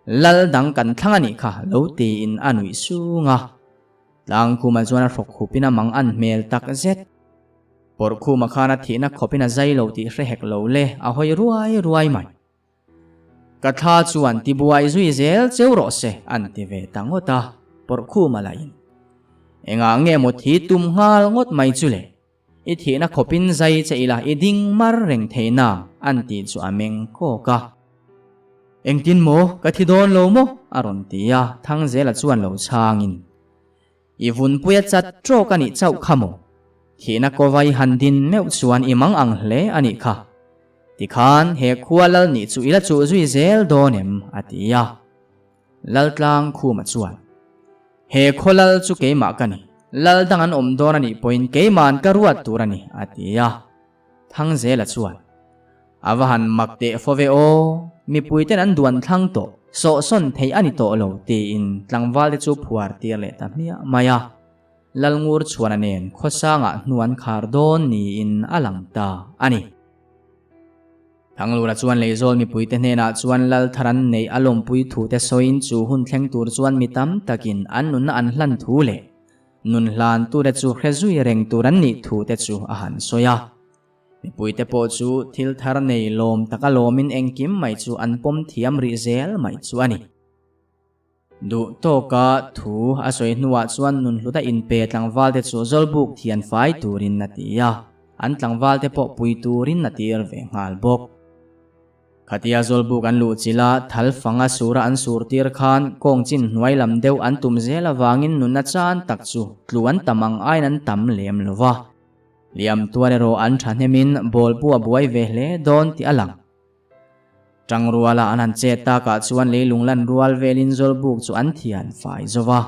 Lal dang kan thlang a nih kha lo tiin a nuih sung a. Tlang khuma chuan a hrawk hupin a mang an hmel tak zet. Pawrh khuma khan a thihna khawpin a zai lo tih hre hek lo le, a hawi ruai ruai mai. Ka thla chuan tibuai zui zel cheu rawh se an ti ve ta ngawt a, Pawrhkhuma lahin. Engah nge maw thi tum nghal ngawt mai chu le? I thihna khawpin zai che ila i ding mar reng thei na an tih chu a meng kawk a. Engtin maw ka thi dawn lo maw? a rawn ti a, Thangzela chuan lo chhangin. I vunpuia chat trawk a nih chauh kha maw? Thihna kawva i han din meuh chuan i mang ang hle a nih kha. Tikhan he khua lal nih chu i la chuh zui zel dawn em? a ti a. Laltlang Khuma chuan, He khaw lal chu keimah ka ni. Lal dang an awm dawn a nih pawhin keima'n ka ruat tur a ni, a ti a. Thangzela chuan, A va han mak teh fo ve aw, mipuiten an duan thlang tawh, sawhsawn theih a ni tawh lo tiin tlangvalte chu phuar tir leh ta hmiah mai a. Lalngur chhuana nen khawsangah hnu an khar dawn niin a lang ta a ni. Thanglura chuan Leizawl mipuite hnenah chuan Lal thar an neih a lawmpui thute sawiin chu hun thleng tur chuan mi tam takin an nunna an hlan thu leh Nun hlantute chu hre zui reng tur an nih thu te chu a han sawi a. Mipuite pawh chu thil thar nei lawm taka lawmin engkim mai chu an pawm thiam rih zel mai chu a ni. Duh tawka thu a sawi hnuah chuan nun hluta inpe tlangvalte chu Zawlbuk thian fai turin a ti a, an tlangvalte pawh pui turin a tir ve nghal bawk. Khatia Zawlbuk an luh chilh a, thal fanga sura an sur tir khan kawng chin hnuai lam deuh an tum zel avangin nunna chan tak chu tlu an tam ang aiin an tam lem lo va. Liam tuar erawh an thahnemin ball pawh a buai ve hle dawn tih a lang. Tangruala an han chet takah chuan leilung lan rual velin Zawlbuk chu an thian fai zo va.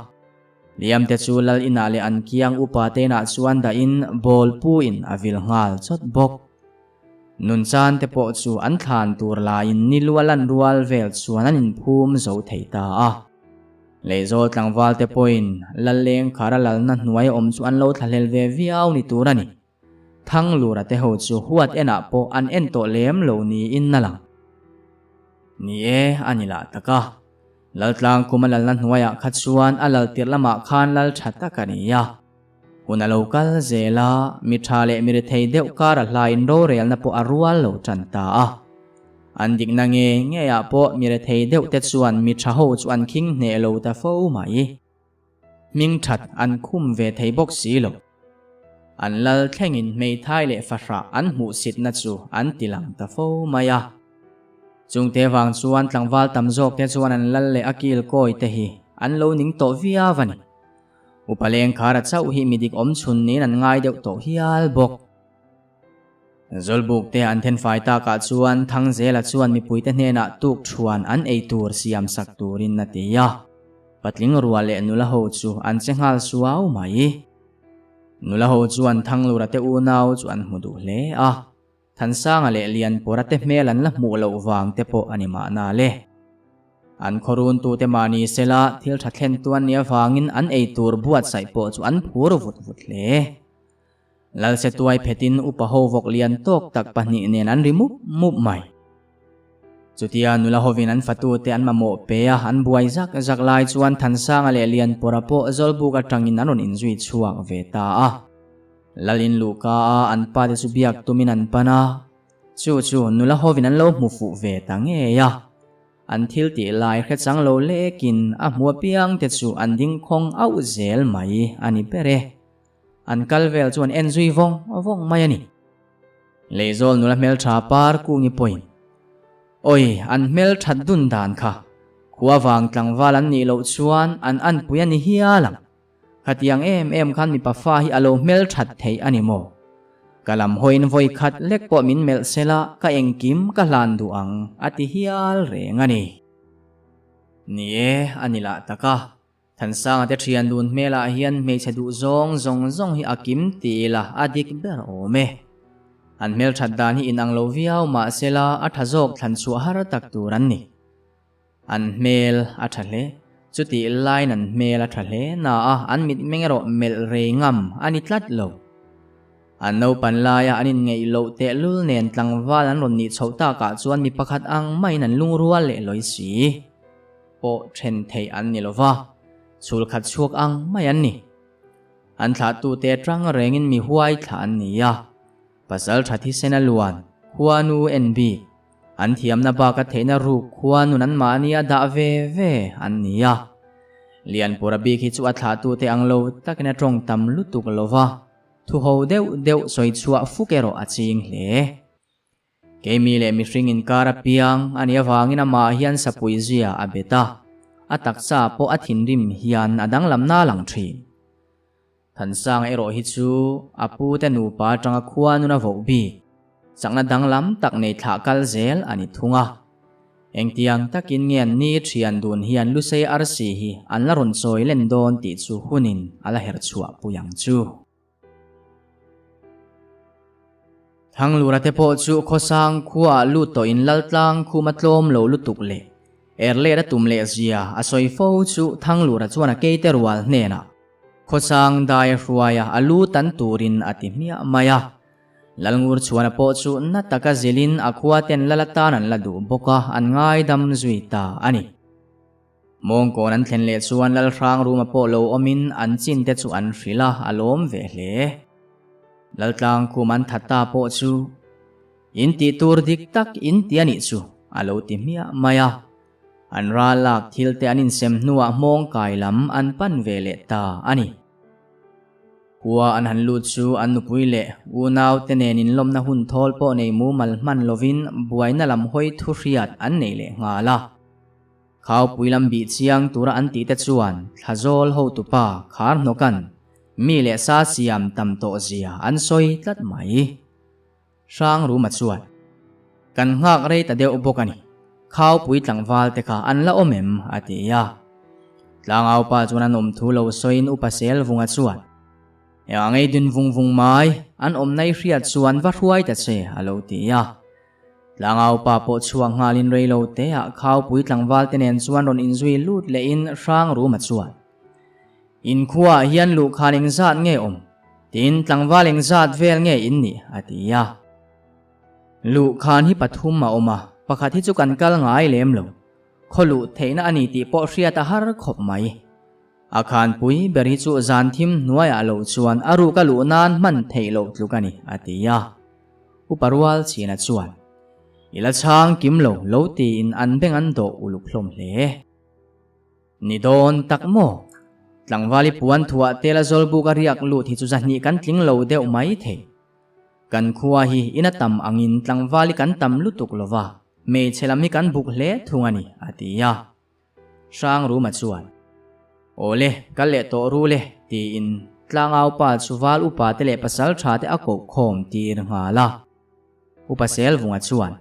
Liam te chu lal inah leh an kiang upa te inah chuan dahin ball puin a vil nghal chawt bawk. Nunchan te pawh chu an thlan tur laiin ni lua lan rual vel chuan an inphum zo thei ta a. Lehzawl tlangval te pawhin Lalleng khara lalna hnuai awm chu an lo thlahlel ve viau ni tur a ni. Thanglura te ho chu huat enah pawh an en tawh lem lo niin a lang. Ni e, a ni lah tak a. Laltlang kuma lalna hnuaiah kha chuan a lal tirh lamah khan lal tha tak a ni a. Hun a lo kal zel a, mi tha leh mi rethei deuh kar a hlain rorelna pawh a rual lo tan ta a. An dikna nge ngeiah pawh mi rethei deuh te chuan mi tha ho chu an khing hneh lo ta fo mai. Hming that an khum ve thei bawk si lo. An lal thlengin hmeithai leh fahrah an hmuhsitna chu an ti lang ta fo mai a. Chungte vang chuan tlangval tam zawkte chuan an lal leh a kil kawi te hi an lo ning tawh viau a ni. Upa lengkhara chauh hi midik awm chhun niin an ngai deuh tawh hial bawk. Zawlbuk te an thenfai takah chuan Thangzela chuan mipuite hnenah tuk thuan an ei tur siam sak turin a ti a. Patling rual leh nula ho chu an che nghal suau mai. Nula ho chuan Thanglura te unau chu an hmu duh hle a. Thansanga leh Lianpawra te hmel an la hmuh loh vang te pawh a ni mahna le. An khawruntute mahni sela thil tha thlen tuan ni avangin an ei tur buatsaih pawh chu an phur vut vut hle. Lalse tuai phetin upa ho vawk lian tawk tak pahnih nen an ri mup mup mai. Chutia nula hovin an fatute an mamawh pe a, an buai zak zak lai chuan Thansanga leh Lianpawra pawh Zawlbuk atangin an rawn inzui chhuak ve ta a. Lal in luhka a an pate chu biak tumin an pan a, chu chu nula hovin an lo hmu fuh ve ta ngei a. An thil tih lai hre chang lo lekin a hmu apiang te chu an ding khawng auh zel mai a ni ber e. An kal vel chu an en zui vawng vawng mai a ni. Leizawl nula hmeltha par kungi pawhin, Awi, an hmelthat dun dan kha, khua vang tlangval an nih loh chuan an anpui a ni hial ang. Khatiang em em khan mipa fa hi a lo hmelthat theih a ni maw? Ka lam hawiin vawi khat lek pawh min melh sela ka engkim ka hlan duh ang, a ti hial reng a ni. Ni e, a ni lah tak a. Thansanga te thian dun hmelah hian hmeichhe duh zawng zawng zawng hi a kim ti ila a dik ber awm e. An hmelthat dan hi inang lo viau mahsela a tha zawk thlan chhuah har tak tur an ni. An hmel a tha hle, chutih laiin an hmel a tha hle na a an mitmeng erawh melh rei ngam a ni tlat lo. An naupan laia an inngeih loh tehlul nen tlangval an rawn nih chhoh takah chuan mi pakhat ang maiin an lungrual leh lawi si. Pawh then theih an ni lova, chhul khat chhuak ang mai an ni. An thlahtute atang rengin mi huai thlah an ni a, pasal tha thisen a luan, khuanu en bik, an thiamna baka theihna ruk khuanun anmahni a dah ve ve an ni a. Lianpura bik hi chu a thlahtute ang lo takin a tawng tam lutuk lova, thuho deuh deuh sawi chhuah fuk erawh a ching hle. Keimi leh mihring inkar apiang a nih avangin amah hian sapui zia a bet a, a taksa pawh a thinrim hian a danglamna lang thin. Thansanga erawh hi chu a pute nupa atanga khua nun a voh bik, chakna danglam tak nei thlah kal zel a ni thung a. Engtiang takin nge an ni thian dun hian Lusei arsi hi an la rawn chawi len dawn tih chu hunin a la herchhuah pui ang chu. Thanglura te pawh chu khawsang khuaah lut tawhin Laltlang khuma tlawm lo lutuk leh Erlet a tum leh zia a sawi fo chu Thanglura chuan a keite rual hnenah khawsang dai a hruai a, a lu tan turin a ti hmiah mai a. Lalngur chhuana pawh chu na taka zilhin a khua ten lal atan an la duh bawk a, an ngaidam zui ta a ni. Mawngkawn an thlen leh chuan Lalhrang ruma pawh lo awmin an chin te chu an hrilh a, a lawm ve hle. Laltlang khum an that ta pawh chu in tih tur dik tak in ti a nih chu a lo ti hmiah mai a. An ral lak thil te an insem hnuah hmawng kai lam an pan ve leh ta a ni. Khua an han lut chu an nupui leh unau te nen inlawmna hun thawl pawh nei mumal hman lovin buaina lam hawi thu hriat an nei leh nghal a. Khaupui lam bih chiang tura an tih te chuan Thlazawl hotupa khar hnawkan mi leh sa siam tam tawh zia an sawi tlat mai. Hrang Ruma chuan, Kan nghak rei ta deuh bawk a ni, Khaupui tlangval te kha an la awm em? a ti a. Tlangaupa chuan an awm thu lo sawiin Upa Selvunga chuan, Eng angei dun vung vung mai, an awmna i hriat chuan va hruai ta che, a lo ti a. Tlangau pa pawh chhuak nghalin rei lo te ah Khaupui tlangval te nen chuan rawn inzui lut lehin Hrang Ruma chuan, In khuaah hian luhkhan engzat nge awm? Tin, tlangval engzat vel nge in nih? a ti a. Luhkhan hi pathum a awm a, pakhat hi chu kan kal ngai lem lo. Khaw luh theihna a ni tih pawh hriat a har khawp mai. A khanpui ber hi chu zan thim hnuaiah lo chuan a ruk a luh nan hman theih loh tluk a ni, a ti a. Upa rual chhina chuan, I la chhang kim lo lo tiin an beng an dawh uluk hlawm hle. Ni dawn tak maw? Tlangvali puan thuah tela zawlbuk a riak lut hi chu zahnih kan tling lo deuh mai thei. Kan khua hi ina tam angin tlangvali kan tam lutuk lo va. Hmeichhe lam hi kan buk hle thung a ni, a ti a. Hrangruma chuan, Aw le, kal leh tawh ru le, tiin tlangaupa chu val upa te leh pasal tha te a koh khawm tir nghal a. Upa Selvunga chuan,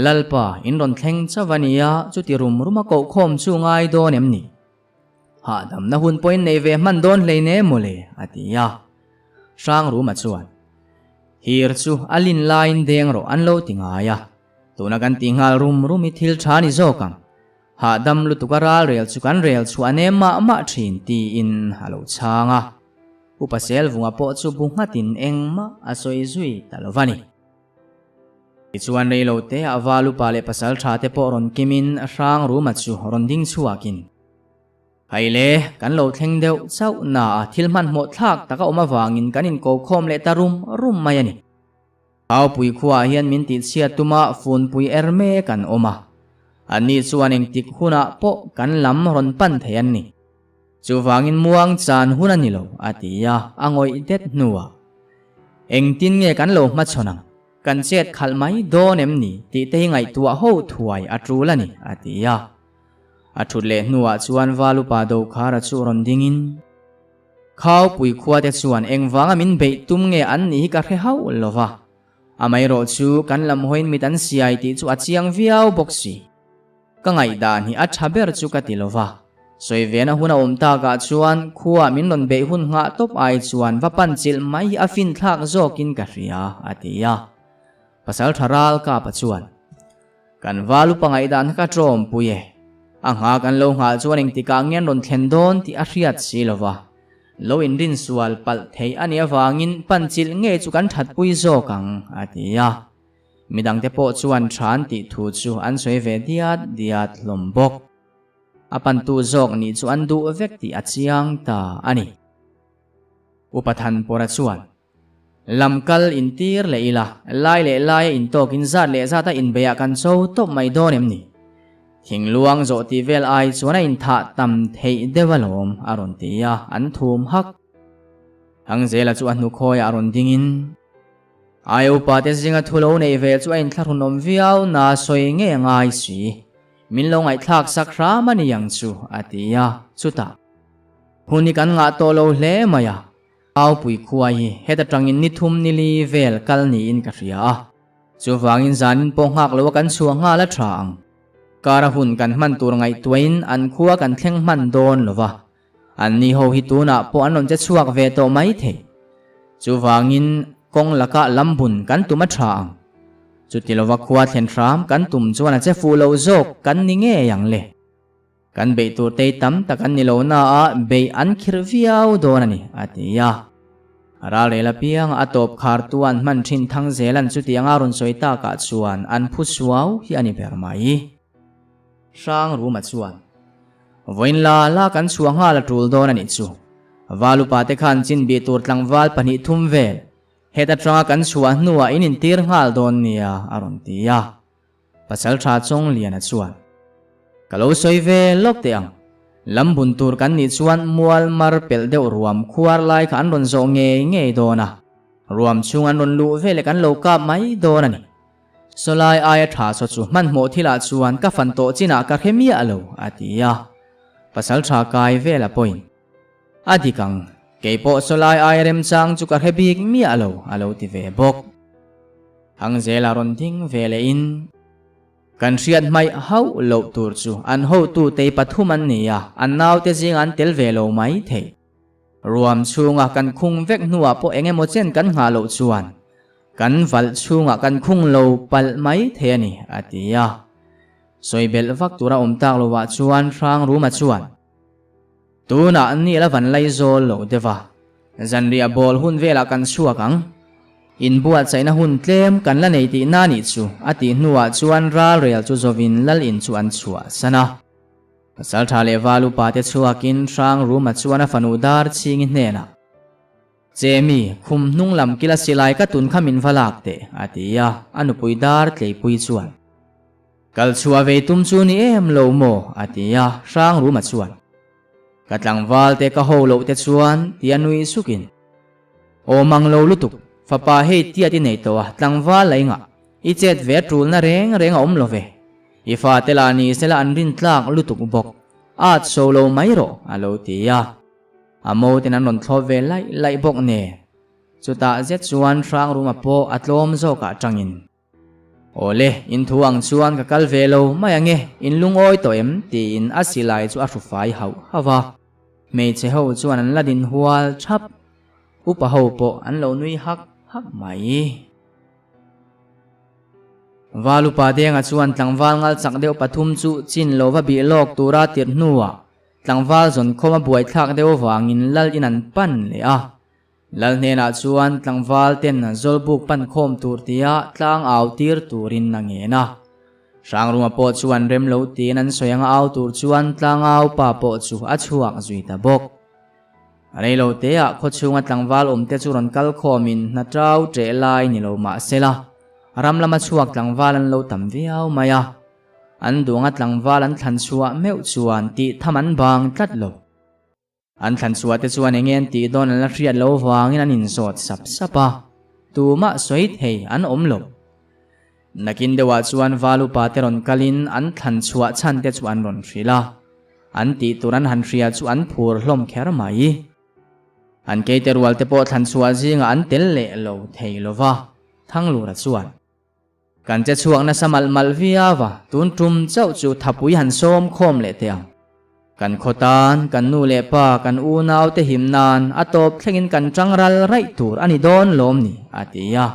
Lalpa, in rawn thleng chauh a nia, chuti rum ruma koh khawm chu ngai dawn em ni? Hahdamna hun pawhin nei ve hman dawn hlein em mawle, a ti a. Hrangruma chuan, Hir chu a lin laiin deng rawh an lo ti ngai a, tuna kan tih nghal rum rum hi thil tha ni zawk ang. Hahdam lutuk a ral rel chu kan rel chhuah a nem mah mah thin, tiin a lo chhang a. Upa Selvunga pawh chu bu nghatin engmah a sawi zui ta lo va ni. Tichuan reilote a val upa leh pasal tha te pawh rawn kimin Hrangruma chu rawn ding chhuakin, Hei le, kan lo thleng deuh chauh na a thil hmanhmawh thlak taka awm avangin kan inko khawm leh ta rum rum mai a ni. Aupui khuaah hian min tihchhiat tuma funpui er mek an awm a, anni chuan engtik hunah pawh kan lam rawn pan thei an ni. Chuvangin muang chan hun a ni lo, a ti a, a ngawih det hnuah, Engtin nge kan lo hmachhawn ang? Kan chet khalh mai dawn em ni? tih te hi ngaihtuah ho thuai a tul a ni, a ti a. A thut leh hnuah chuan Valupa Dokhara chu rawn dingin, Khaupui khuate chuan engvanga min beih tum nge an nih hi ka hre hauh lo va, amaherawh chu kan lam hawiin mit an siai tih chu a chiang viau bawk si. Ka ngaihdan hi a tha ber chu ka ti lo va, sawi vena hun a awm takah chuan khuaa min rawn beih hun nghah tawp ai chuan va pan chilh mai hi a finthlak zawkin ka hria, a ti a. Pasal tha ral kapa chuan, Kan val upa ngaihdan kha ka tawmpui e. A nghak an lo nghah chuan engtikah nge an rawn thlen dawn tih a hriat si lo va, lo inrinsual palh theih a nih avangin pan chilh ngei chu kan thatpui zawk ang, a ti a. Midangte pawh chuan than tih thu chu an sawi ve diat diat hlawm bawk. A pantu zawk nih chu an duh vek tih a chiang ta a ni. Upa Thanpawra chuan, Lam kal intir leh ila, lai leh laia intawkin zat leh zata inbeiah kan cho tawp mai dawn em ni? Thingluang zawh tih vel ai chuan a inthah tam theih deuh alawm, a rawn ti a, an thum hak. Hangzela chu a hnukhawiah a rawn dingin, Ai upa te zinga thu lo neih ve chu a inthlahrunawm viau na sawi ngei a ngai si. Min lo ngaihthlak sak hram a ni ang chu, a ti a, chutah. Hun hi kan ngah tawh lo hle mai a, Aupui khua hi heta tangin ni thum ni li vel kal niin ka hria a, chuvangin zanin pawh nghak lo a kan chhuah nghal a tha ang. Kara hun kan hman tur ngaihtuahin an khua kan thleng hman dawn lo va, Anni ho hi tunah pawh an rawn che chhuak ve tawh mai thei. Chuvangin kawng lakah lambun kan tum a tha ang. Chuti lova khua thlen hram kan tum chuan a che fuh loh zawk kan ni ngei ang le. Kan beih tur tei tam tak an ni lo naah beih an khirh viau dawn a ni, a ti a. Ralrel apianga a tawp khar tu an hman thin thang zel an chutianga rawn sawi takah chuan an phu suau hi a ni ber mai. Hrangruma chuan, Vawiin la la kan chhuah nghal a tul dawn a nih chu. Val upa te khan chin bih tur tlangval pahnih thum vel heta tanga kan chhuah hnuah in intir nghal dawn nia a rawn ti a. Pasal tha Chawngliana chuan, Ka lo sawi ve lawk teh ang. Lam bun tur kan nih chuan mual mar pelh deuh ruam khuar lai kha an rawn zawh ngei ngei dawn a. Ruam chhung an rawn luh veleh kan lo kap mai dawn a ni. Sawlai aia tha saw chu hmanhmawh thilah chuan ka fan tawh chinah ka hre miah lo, a ti a. Pasal tha kai vel a pawhin, A dik ang, kei pawh sawlai aia remchang chu ka hre bik miah lo, a lo ti ve bawk. Hangzela rawn ding ve lehin, Kan hriat hmaih hauh loh tur chu an hotute pathum an ni a, an naute zingah an tel ve lo mai thei. Ruam chhunga kan khung vek hnuah pawh eng emaw chen kan nghah loh chuan kan valh chhungah kan khung lo palh mai thei a ni, a ti a. Sawi belh vak tura awm tak lovah chuan Hrangruma chuan, Tunah ni la van lai zawl lo deuh a, zanriah bawl hun velah kan chhuak ang. Inbuatsaihna hun tlem kan la nei tihna nih chu, a tih hnuah chuan ralrel chu zawin lal in chu an chhuahsan a. Pasalṭha leh val upa te chhuakin Hrangruma chuan a fanu dar chhingi hnenah, Chemi, khum hnung lam kila silai ka tun kha min va lak teh, a ti a, a nupui dar tleipui chuan, Kal chhuah vei tum chu ni em lo maw? a ti a, Hrangruma chuan, Ka tlangval te ka ho loh te chuan, tia nui sukin, Aw mang lo lutuk, fapa hei tiat i nei tawh a, tlangval la i ngah. I chet ve tulna reng reng a awm lo ve. I fate lah ni sela an rin tlak lutuk bawk. At so lo mai rawh, a lo ti a. A mo ten an rawn thlawp ve laih laih bawk nen. Chutah zet chuan Hrangruma pawh a tlawm zawkah tangin. Awle, in thu ang chuan ka kal ve lo mai ange, in lungawi tawh em? tiin a silai chu a hru fai hauh hauh a. Hmeichhe ho chuan an la din hual thap. Upa ho pawh an lo nui hak hak mai. Val upa Denga chuan tlangval ngal chak deuh pathum chu chin lo va bih lawk tura tirh hnuah tlangval zawnkhawm a buaithlak deuh avangin lal in an pan leh a. Lal hnenah chuan tlangval ten Zawlbuk pan khawm tur tia tlang au tir turin a ngen a. Hrangruma pawh chuan rem lo tiin an sawi anga au tur chuan tlangau pa pawh chu a chhuak zui ta bawk. Rei lo teah khawchhunga tlangval awmte chu rawn kal khawmin hna tau ṭeh lai ni lo mah sela, ram lama chhuak tlangval an lo tam viau mai a. An duanga tlangval an thlan chhuah meuh chuan tih tham an bang tlat lo. An thlan chhuah te chuan enge an tih dawn an la hriat lo vangin an inzawt sap sap a, tumah sawi thei an awm lo. Nakin deuhah chuan val upa te rawn kalin an thlan chhuah chhan te chu an rawn hrilh a, an tih tur an han hria chu an phur hlawm kher mai. An keite rual te pawh thlan chhuah zingah an tel leh lo thei lo va, Thanglura chuan. Kan che chhuak nasa malh malh viau a, tun tum chauh chu thapui han sawm khawm leh teh ang. Kan khaw tan, kan nu leh pa, kan unau te him nan a tawp thlengin kan tang ral raih tur a ni dawn lawm ni, a ti a.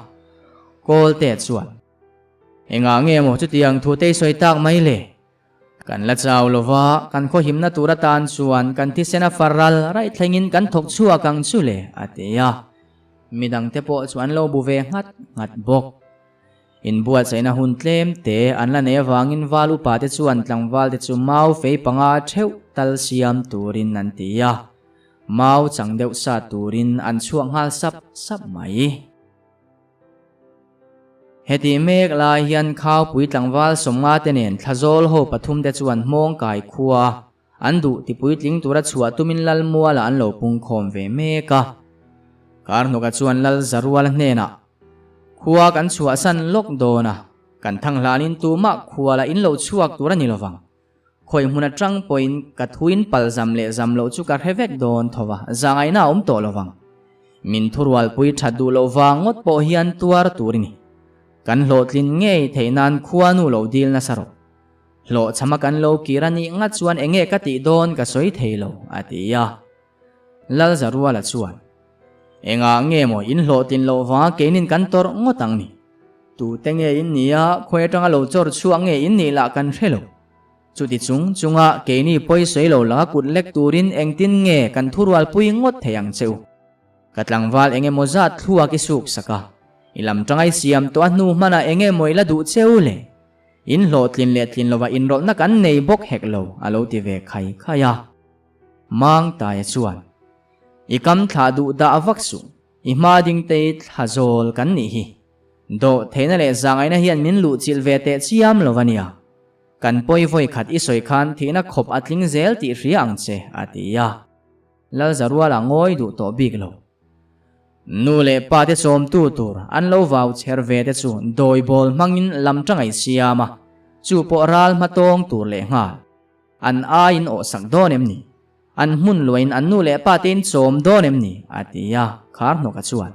Kawlte chuan, Engah nge maw chutiang thu te i sawi tak mai le? Kan la chau lo va, kan khaw himna tur atan chuan kan thisen a far ral raih thlengin kan thawk chhuak ang chu le, a ti a. Midangte pawh chu an lo bu ve nghat nghat bawk. Inbuatsaihna hun tlem te an la nei avangin val upa te chuan tlangval te chu mau fei panga theuh tal siam turin an ti a, mau chang deuh sa turin an chhuak nghal sap sap mai. Hetih mek lai hian Khaupui tlangval sawmnga te nen Thlazawl ho pathum te chuan hmawng kai khua An duh ti puitling tura chhuah tumin Lal mualah an lo pungkhawm ve mek a. Karhnawka chuan Lal Zaruala hnenah, Khua kan chhuahsan lawk dawn a, kan thang hlanin tumah khua la in lo chhuak tur a ni lovang. Khawi hmun atang pawhin ka thuin pal zam leh zam loh chu ka hre vek dawn tho va, zangaihna a awm tawh lovang. Min thurualpui that duh loh vang ngawt pawh hian tuar tur i ni. Kan hlawhtlin ngei theih nan khua nu lo dil nasa rawh. Hlawhchhama kan lo kir a nih ngat chuan enge ka tih dawn ka sawi thei lo, a ti a. Lalzaruala chuan, Engah nge maw in hlawhtlin loh vanga keinin kan tawrh ngawt ang ni? Tute nge in nih a, khawi atanga lo chawr chhuak nge in nih lah kan hre lo. Chuti chung chunga keini pawi sawi lo laka kut lek turin engtin nge kan thurualpui ngawt thei ang che u? Ka tlangval eng emaw zat thluak i suk sak a, i lam tangai siam tawh a hnu hmanah eng emaw i la duh che u le? In hlawhtlin leh tlin lovah inrawlhna kan nei bawk hek lo, a lo ti ve khai khai a. Mangtaia chuan, I kam thlah duh dah vak suh, i hma ding te i thla zawl kan nih hi. Dawh theihna leh zahngaihna hian min luhchilh ve teh chiam lo a nia. Kan pawi vawi khat i sawi khan thihna khawp a tling zel tih hria ang che, a ti a. Lalzaruala ngawi duh tawh bik lo. Nu leh pa te chawmtu tur an lo vau chher ve te chu dawi bawl hmangin lam tangai siam a, chu pawh ral hma tawng tur leh nghal. An aiin awh sak dawn em ni? An hmun luahin an nu leh pa tein chawm dawn em ni? a ti a, khar hnawka chuan.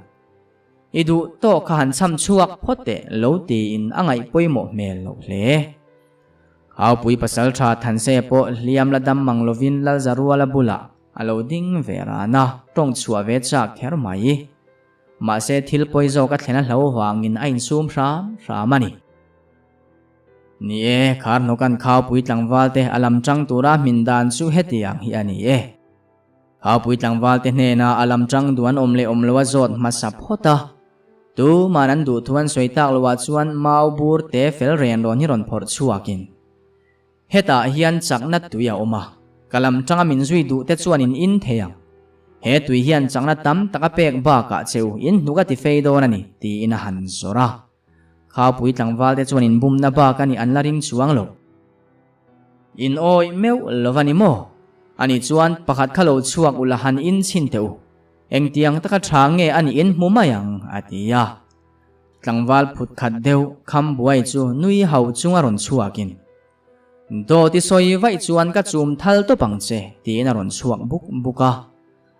I duh tawk kha han cham chhuak phawt teh lo tiin a ngaih pawimawh hmel loh hle. Haupui pasalṭha Thanse pawh hliam la dam mang lovin Lalzaruala bulah a lo ding ve ran a, tawng chhuah ve chak kher mai. Mahse thil pawi zawk a thlen a hlo vangin a insum hram hram a ni. Ni e, Kharhnawkan Khaupui tlangvalte a lam ṭang tura hmin dan chu hetiang hi a ni e. Khaupui tlangvalte hnena a lam ṭang duh an awm leh awm lo a zawt hmasa phawt a. Tuman an duh thu an sawi tak loah chuan mau bur te fel ren rawn hi rawn phawrh chhuakin, Hetah hian chakna tui a awm a, ka lam ṭanga min zui duh te chuan in in thei ang. He tui hian chakna tam tak a pek bakah che u in hnuk a ti fei dawn a ni, tiin a han zawrh a. Khaupui tlangvalte chuan inbumna bak a nih an la ring chuang lo. In awih meuh lo va ni maw? Ani chuan pakhat kha lo chhuak ula han in chhin teh u. Engtiang taka tha nge a nih in hmu mai ang, a ti a. Tlangval phut khat deuh kham buai chu nui hau chunga rawn chhuakin, Dawt i sawi vaih chuan ka chum thal tawp ang che, tiin a rawn chhuak buk buk a.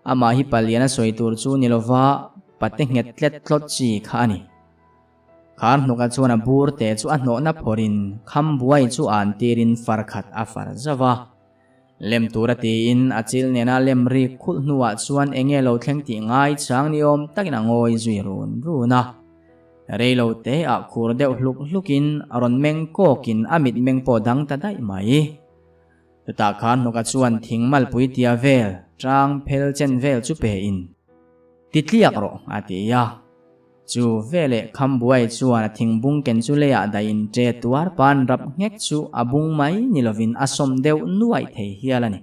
Amah hi palian a sawi tur chu ni lova pate nghet tlet tlawt chi kha a ni. Khar hnukah chuan a bur te chu a hnawhna phawrhin kham buai chu an tirin far khat a far zauh a. Lem tura tiin a chil nena lem rik khulh hnuah chuan eng nge lo thleng tih ngai chang ni awm takin a ngawi zui run run a. Rei lo te ah khur deuh hluk hlukin a rawn meng kawkin a mit meng pawh dang ta daih mai. Chutah khan hnawka chuan thing malpui tia vel, tang phel chen vel chu pe in, Ti tliak rawh, a ti a. Chu veleh Khambuai chuan a thingbung ken chu leiah daih in ṭe tuar pan rap nghek chu a bung mai ni lovin a sawm deuh nuaih thei hial a ni.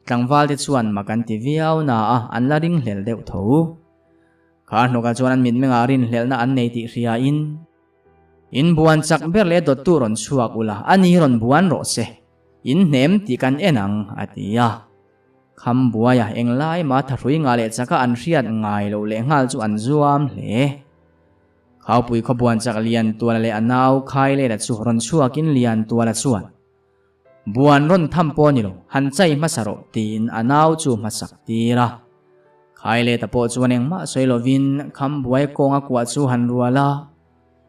Tlangvalte chuan mak an ti viau na a, an la ringhlel deuh tho. Kha hnawkah chuan an mitmengah rinhlelhna an nei tih hriain, In buan chak ber leh dawttu rawn chhuak ula, a ni rawn buan rawh se. In hnem tih kan en ang, a ti a. Kham buaia englai mah thahrui ngah leh chaka an hriat ngai loh leh nghal chu an zuam hle. Khaupui khaw buan chak Liantuala leh a nau Khaileta chu rawn chhuakin Liantuala chuan, Buan rawn tham pawh ni lo, han chai hmasa rawh, tiin a nau chu hmasak tir a. Khaileta pawh chuan engmah sawi lovin kham buai kawnga kuah chu han rual a.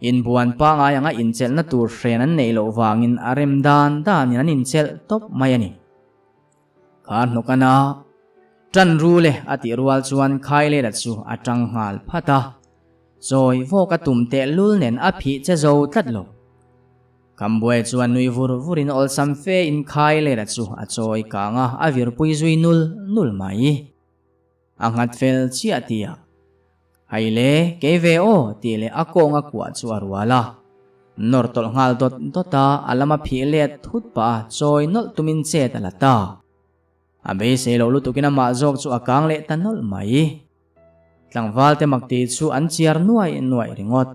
Inbuan pangai anga inchelhna tur hren an neih loh vangin a rem dan danin an inchelh tawp mai a ni. Kha hnawkana tan ru le a tih rual chuan Khailera chu a tang nghal phat a, chawi vawk a tum tehlul nen a phih che zo tlat lo. Kambuai chuan nui vur vurin awlsam fe in Khailera chu a chawi kang a, a virpui zui nul nul mai. A nghat fel chiah tih a, Hai le, kei ve aw tih leh a kawnga kuah chu a rual a. Nawr tawlh nghal dawt dawt a, a lama phih let thut pah a chawi nawlh tumin chet a la ta. A beisei loh lutukin amah zawk chu a kang leh ta nawlh mai. Tlangval te mak tih chu an chiar nuai nuai ringawt.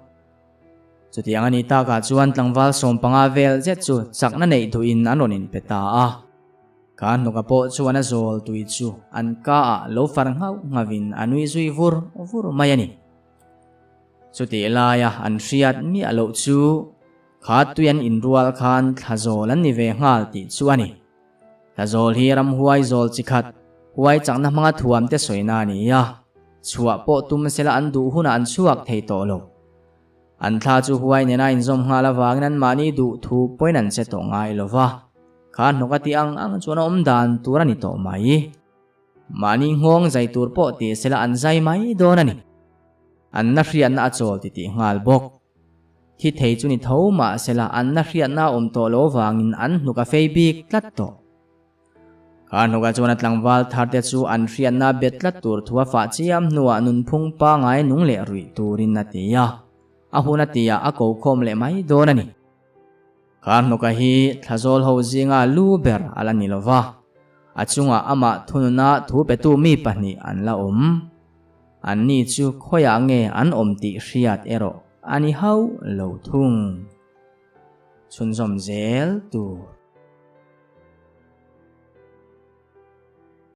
Chutiang a nih takah chuan tlangval 15 vel zet chu chakna neih duhin an rawn inpe ta a. Ka hnawka pawh chuan a zawl tui chu an ka ah lo far nghauh nghauhin a nui zui vur vur mai a ni. Chutih laia an hriat miah loh chu kha tui an inrual khan thla zawl an ni ve nghal tih chu a ni. Thla zawl hi ramhuai zawl chi khat, huai chakna hmanga thuam te sawina a ni a, chhuah pawh tum sela an duh hunah an chhuak thei tawh lo. An thla chu huai nena inzawm nghal avangin anmahni duh thu pawhin an che tawh ngai lo va. Kha hnawk a tih ang ang chuan a awm dan tur a ni tawh mai. Mahni nghawng zai tur pawh ti sela an zai mai dawn a ni. An na hriatna a chawl ti tih nghal bawk. Thi thei chu ni tho mah sela an na hriatna a awm tawh lo vangin an hnuk a fei bik tlat tawh. Kha hnukah chuan a tlangval thar te chu an hriatna bet tlat tur thu a fah chiam hnuah nunphung pangai nung leh ruih turin a ti a. A hun a tihah a ko khawm leh mai dawn a ni. Kha hnuka hi thlazawl ho zinga lu ber a la ni lo va, a chungah amah thununa thu petu mi pahnih an la awm. Anni chu khawiah nge an awm tih hriat erawh a ni hauh lo thung. Chhunzawm zel tur.